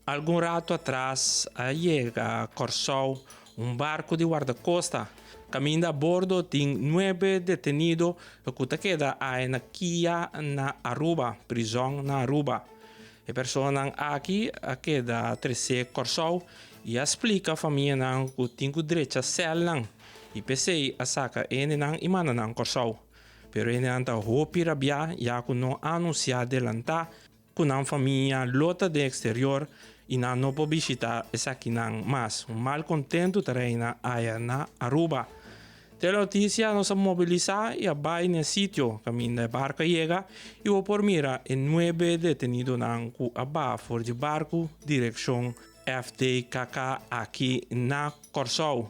Algun ratu atras a yega Kòrsou un barku di Wardakosta kaminda a bordo tin nuebe detenido ku ta keda ae na kia na Aruba, prizòn na Aruba. E personanan aki a keda tresé Kòrsou i a splika famianan ku tin ku drecha sèlnan i p'esei a saka hendenan i manda nan Kòrsou. Pero hendenan ta hopi rabiá ya ku no a anunsiá delantá ku nan famia lo ta den eksterior i nan no por bishitá esakinan mas. Un malkontentu ta reina aya na Aruba. Telenotisia nos a mobilisá i a bai na e sitio kaminda e barku a yega i bo por mira e nuebe detenidonan ku a baha for di barku direkshon FDKK aki na Kòrsou.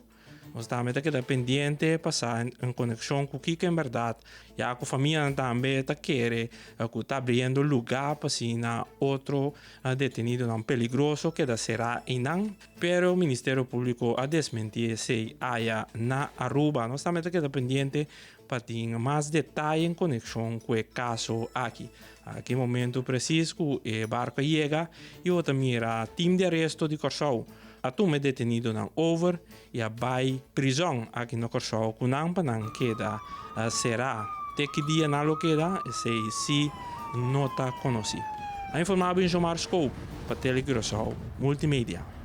Nos tambe ta keda pendiente pa sa en konekshon ku kiko en bèrdat, ya ku famianan tambe ta kere ku ta abriendo lugá pa asina otro detenidonan peligroso keda será einan, pero Ministerio Públiko a desmentí esei aya na Aruba. Nos tambe ta keda pendiente pa tin mas detaye en konekshon ku e kaso aki. Aki momento presis ku e barko a yega i bo ta mira tim di aresto di Kòrsou a tuma e detenidonan over i a bai prizòn aki na Kòrsou ku nan pa nan keda será. Te ki dia nan lo keda esei si no ta konosí. A informá Benjomar Scope pa Tele Curaçao Multimedia.